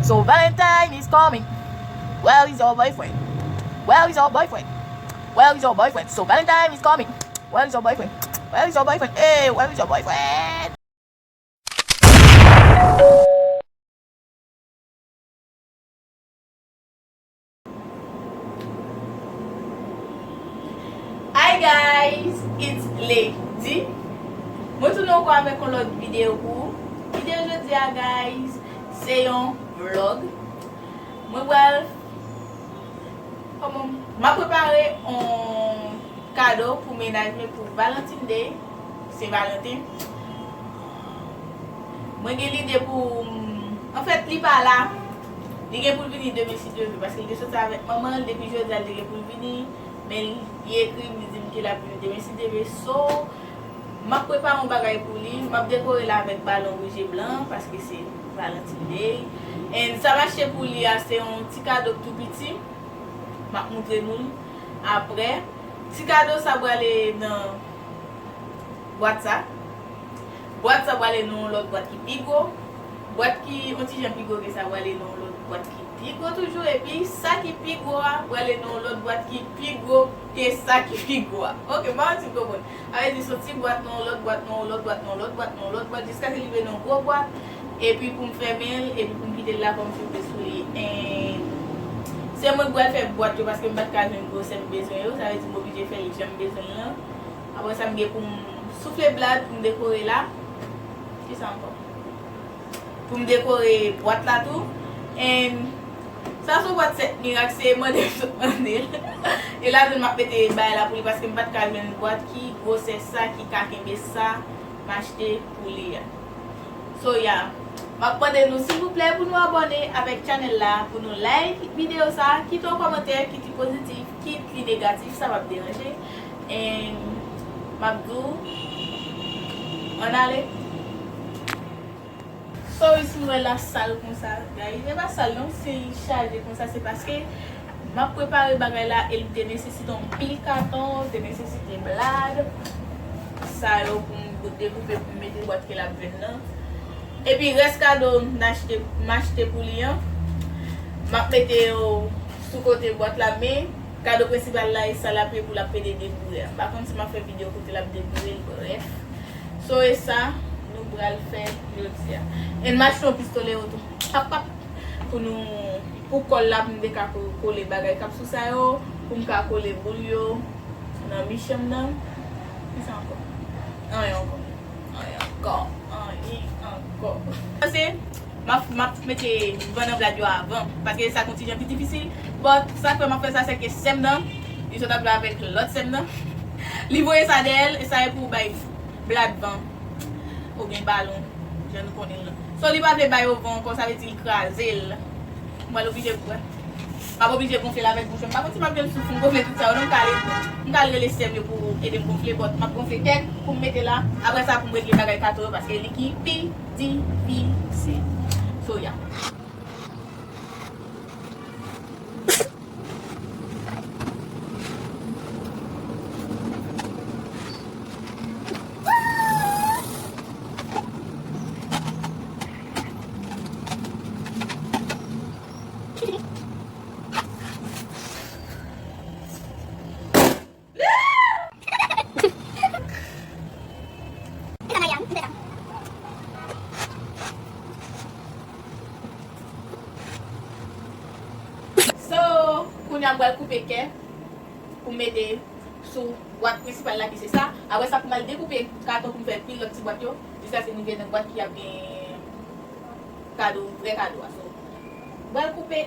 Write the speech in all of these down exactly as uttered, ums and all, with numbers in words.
So Valentine is coming. Where is your boyfriend? Where is your boyfriend? Where is your boyfriend? So Valentine is coming. Where is your boyfriend? Where is your boyfriend? Hey, where is your boyfriend? Hi guys, it's Lady. Mwen tounen ankò avèk yon lòt videyo pou ou. Videyo jodi a, guys, se yon vlog. Mwen pral, kòman, m ap prepare yon kado pou mennaj mwen pou Valentine Day, Sen Valanten. Mwen gen lide pou, anfèt, li pa la. Li gen pou l vini demen si Dye vle, paske li te soti avèk manman l depi jodi a, li te gen pou l vini, men li ekri m, li di m ke l ap vini demen si Dye vle. So, m ap prepare yon bagay pou li, m ap dekore l avèk balon wouj e blan, paske se Valentine Day. And sa m achte pou li a, se yon ti kado tou piti. M ap moutre nou l apre. Ti kado sa prale nan bwat sa. Bwat sa prale nan yon lòt bwat ki pi gwo. Bwat ki yon ti jan pi gwo ke sa prale nan yon lòt bwat ki pi gwo toujou. Epi sa ki pi gwo a prale nan yon lòt bwat ki pi gwo ke sa ki pi gwo a. Oke, m pa konn si w konprann. Sa vle di, se yon ti bwat nan yon lòt bwat, nan yon lòt bwat, nan yon lòt bwat, nan yon lòt bwat, jiskaske li rive nan yon gwo bwat. Epi pou m fèmen l, epi pou m kite l la kòm sipriz pou li. And se mwen k pral fè bwat yo, paske m pa t ka jwenn gwosè m bezwen yo. Sa vle di, m oblije fè l jan m bezwen l lan. Apre sa, m gen pou m soufle blad pou m dekore la. Kisa ankò? Pou m dekore bwat la tou. And sa se yon bwat sèt mirak, se mande m sot mande l. E ladan l m ap mete bagay la pou li, paske m pa t ka jwenn bwat ki gwosè sa, ki ka kenbe sa m achte pou li a. So, yeah. M ap mande nou, silvouplè, pou nou abòne avèk channel la, pou nou like videyo sa, kite yon kòmantè, kit li pozitif, kit li negatif, sa p ap deranje. And m ap di w, ann ale. Sorry si m wè l ap sal konsa, guys. E pa sal non, si l chaje konsa, se paske m ap prepare bagay la e li te nesesite anpil katon, te nesesite blad. Sa yo pou m dekoupe, pou m mete bwat ke l ap jwenn nan. Epi rès kado m achte, m achte pou li an, m ap mete yo sou kote bwat la, men kado prensipal la, e sa l ap ye pou l ap pede deboure a. M pa konn si m ap fè videyo kote l ap deboure, brèf. So, e sa nou pral fè jodi a. And m achte yon pistolero tou. Pap, pap. Pou nou, pou kòl la, pou m te ka ko-, kole bagay k ap sou sa yo, pou m ka kole boul yo nan mi chanm nan. Kisa ankò? Anyen ankò. Anyen ankò. Anyen ankò. Pase, m ap, m ap mete van nan blad yo avan. Paske sa gon ti jan pi difisil. But sa k fè m ap fè sa, se ke sè m nan, li sot ap jwe avèk lòt sè m nan. Li voye sa dèyè l, e sa e pou bay blad van. Oubyen balon, jan nou konnen l lan. So, li pa vle bay yo van ankò, sa vle di l kraze l. M pral oblije, m ap oblije gonfle l avèk bouch mwen. M pa konn si m ap gen souf pou m gonfle tout sa yo non, m ka ale, m ka al rele sè m yo pou ede m gonfle, but m ap gonfle kèk pou m mete la. Apre sa, pou m regle bagay katon yo, paske li ki pi difisil. So, yeah. So, kounye a m pral koupe kè pou m mete sou bwat prensipal la ki se sa. Apre sa, pou m al dekoupe katon pou m fè pil lòt ti bwat yo, jiskaske m rive nan bwat ki ap gen kado, vrè kado a. So, m pral koupe.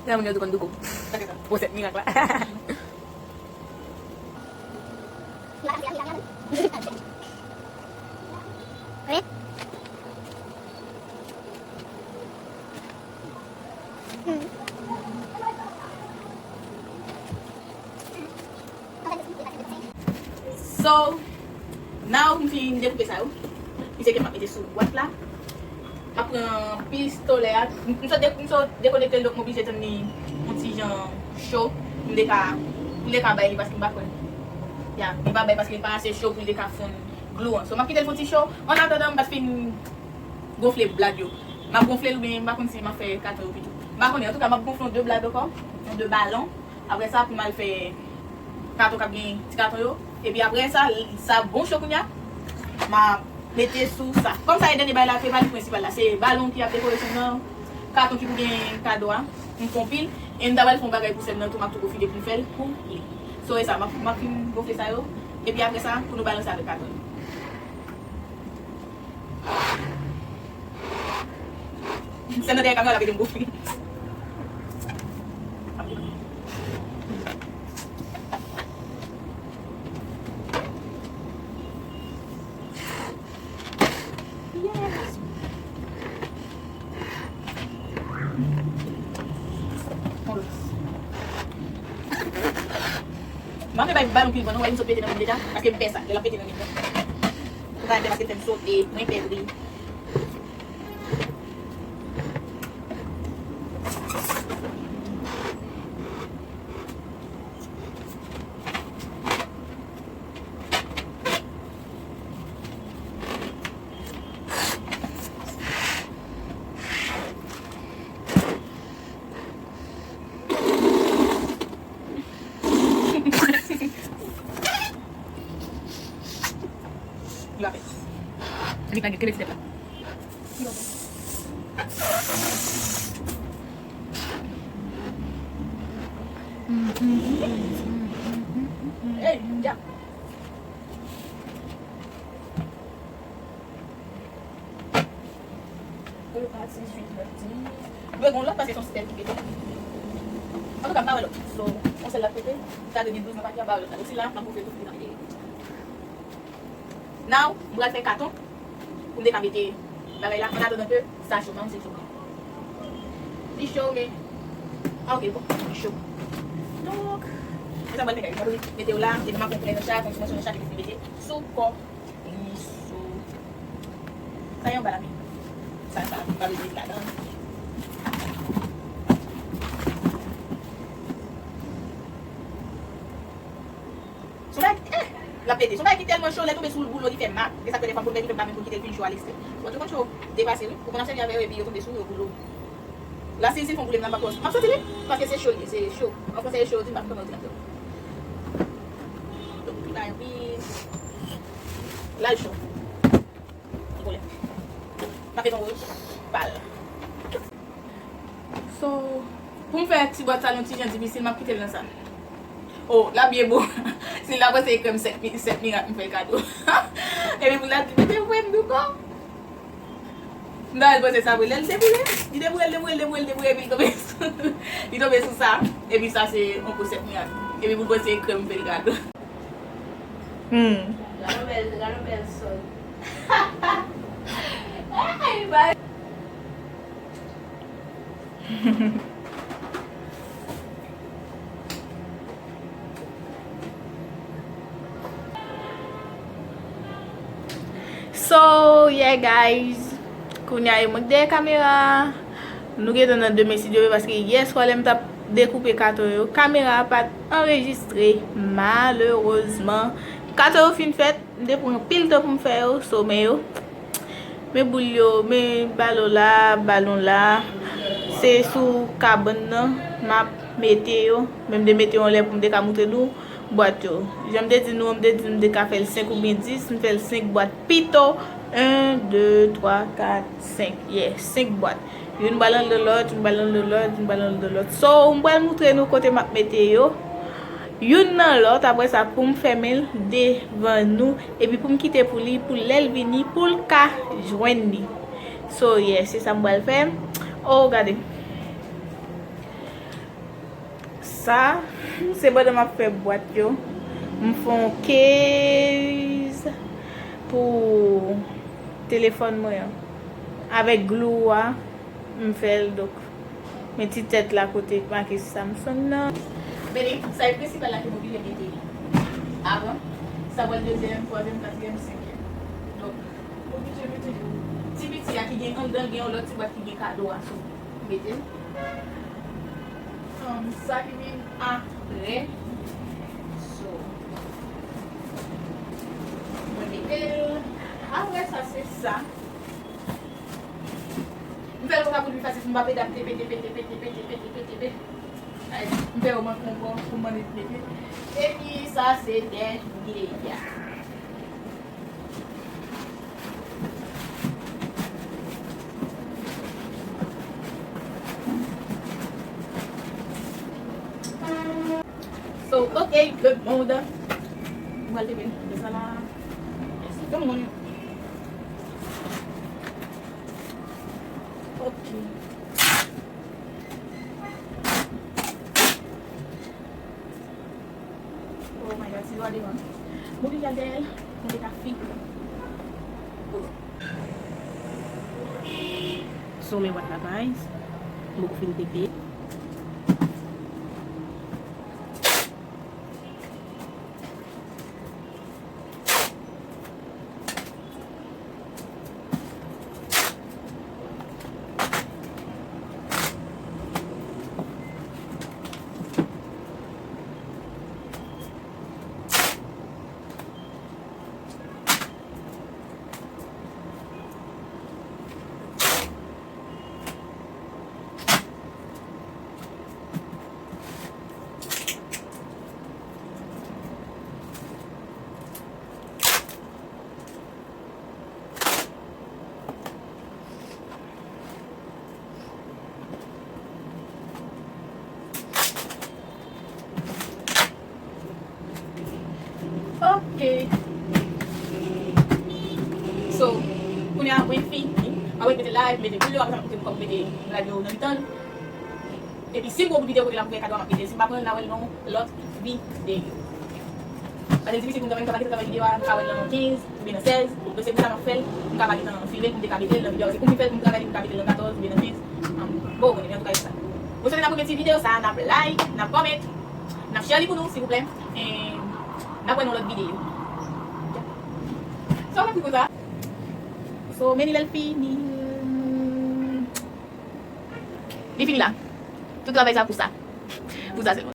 Nan moun yo tou konn douko. Bon, sèt mirak la. So, now m fin dekoupe sa yo. Piske ke m ap mete sou bwat la. M ap pran pistolè a. M, m sot de-, m sot dekonekte l, donk m oblije tann li yon ti jan cho. Pou m te ka, pou m te ka bay li paske m pa kwè. Ya, li pa bay paske li pa ase cho pou li te ka fonn glou an. So, m ap kite l fon ti cho. An atandan, m pa t fin gonfle blad yo. M ap gonfle l oubyen m pa konn si m ap fè katon yo pito. M pa konnen, antouka, m ap gonfle yon de blad ankò, yon de balon. Apre sa, pou m al fè katon k ap gen ti katon yo. Epi apre sa, sa bon cho kounye a, m a mete sou sa. Kòm sa e dènye bagay la, se pa li prensipal la. Se balon ki ap dekore sèn nan, katon ki pou gen kado a. M fè yon pil. E m ta pral fè yon bagay pou sèn nan tou, m ap tou pwofite pou m fè l pou li. So, e sa, m ap, m ap fin gonfle sa yo. Epi apre sa, pou nou balanse avèk katon yo. Sèn nan dèyè kamera la mete m gonfle. Yes. M ap fè bay balon pil bon, non, wè m sot pete nan men deja, paske m pè sa, lè l ap pete nan men mwen. Ou pa wè paske l fè m sote, mwen pè bri. Lapè. Li pa gen kele ti tèt la. Hey, dyab. Dwe gen yon lòt paske se yon sèl ki pete. Antouka, m pa wè lòt. So, yon sèl la pete. Sa de gen douz nan pati a, m pa wè lòt la. Osi la, m ap gonfle tout li nan pete. Now, m pral fè katon pou m te ka mete bagay la. An atandan ke sa cho, m pa konn si l cho. Li cho, men. Ah, ok, bon, li cho. Donk, mwen sa m pral fè kay. Mwen mete yo la, epi m ap pran koulè nan chak, yon ti mòso nan chak, epi m mete sou kò. Li sou. Sa yon bal api. Sa yon bal api, pa bezwen met ladan. Son bagay, eh, l ap pete. Son bagay ki tèlman cho, lè tonbe sou l, boulo, li fè mal. E sa k fè defwa m konn mèt li fè m pa menm konn kite l fin cho a lekstrè. Bon, tou konn cho depase, wi. Ou konn ap sèvi avè yo, epi yo tonbe sou ou, yo boulo. La, si, si l fè yon boule, m ap, m ap soti li, paske se cho l ye, se cho. An fransè, e cho yo di, m pa konprann òdinatè. Donk, pi la, pi la, l cho. Gen pwoblèm. M ap fè yon wouj pal. So, pou m fè ti bwat sa, yon ti jan difisil, m ap kite l nan sa. Oh, l ap byen bon. Si l ta panse e krèm sèt mi-, sèt mirak m fè l kado. Epi pou l ta di, mete vre m douko. M ta wè l panse sa vre. Lè l deboure, li deboure, l deboure, l deboure, l deboure, epi l tonbe sou, li tonbe sou sa. Epi sa se yon po sèt mirak. Epi pou l panse e krèm m fè l kado. Hmm. Gade yon bèl, gade yon bèl sòl. Ay, bay. So, yeah, guys. Kounye a, e mwen k dèyè kamera. Nou gentan nan demen, si Dye vle, paske yè swa, lè m t ap dekoupe katon yo, kamera a pa t anrejistre, malerezman. Katon yo fin fèt, m te pran anpil tan pou m fè yo, so, men yo. Men boul yo, men balon la, balon la. Se sou kabann nan m ap mete yo. Men m te mete yo anlè pou m te ka montre nou bwat yo. Jan m te di nou an, m te di m te ka fè l senk oubyen dis, m fè l senk bwat pito. En, de, twa, kat, senk. Yeah, senk bwat. Youn pral anndan lòt, youn pral anndan lòt, youn pral anndan lòt. So, m pral montre nou kote m ap mete yo. Youn nan lòt, apre sa, pou m fèmen l devan nou. Epi pou m kite pou li, pou lè l vini, pou l ka jwenn li. So, yeah, se sa m pral fè. Oh, gade. Sa, se pandan m ap fè bwat yo. M fè yon case pou telefòn mwen an. Avèk glou a, m fè l, donk. Men ti tèt la kote make Samsung nan. Beni, sa e prensipal la ke m oblije mete avan. Sa pral dezyèm, twazyèm, katriyèm, senkyèm. Donk, oblije mete ti piti a ki gen anndan l, gen yon lòt ti bwat ki gen kado a sou. Mete l. Um, sa ki vin apre. So, mwen mete l. Apre sa, se sa. M fè l konsa pou li fasil, pou m pa pede ap tepe, tepe, tepe. Ay, m fè yo manke yon bò pou m annik mete. Epi sa se dèyè a. So, ok, le monde. Mwen te vin de sa la. Tout moun. Ok. Oh my God, ti dwa devan. Mwen vin gade l, mwen te ka fig. So, men what la, guys. Mwen fin tepe. Ok. So, kounye a mwen fini. Mwen mete live, mete video, apre sa mwen mete, mete live yo nan mitan. Epi si m pran yon bout videyo kote la m fè kado a, m ap mete l. Si m pa pran l, n a wè l nan yon lòt videyo. Paske l difisil pou m travay, m ka pa gen travay videyo a, m ka wè l nan kenz oubyen nan sèz. Donk se pou sa m ap fè l, m ka pa gentan filme l pou m te ka mete l nan videyo a. Paske pou m fin fè l, pou m travay li, m ka mete l nan katòz oubyen nan kenz. Bon, bon, antouka, se sa. Mwen swete n ap renmen ti videyo sa, n ap like, n ap comment, n ap share li pou nou, silvouplè. E n ap wè nan lòt videyo. Sa w ap di konsa? So, men li lè l fini. Li fini la. Tout travay sa pou sa. Pou sa sèlman.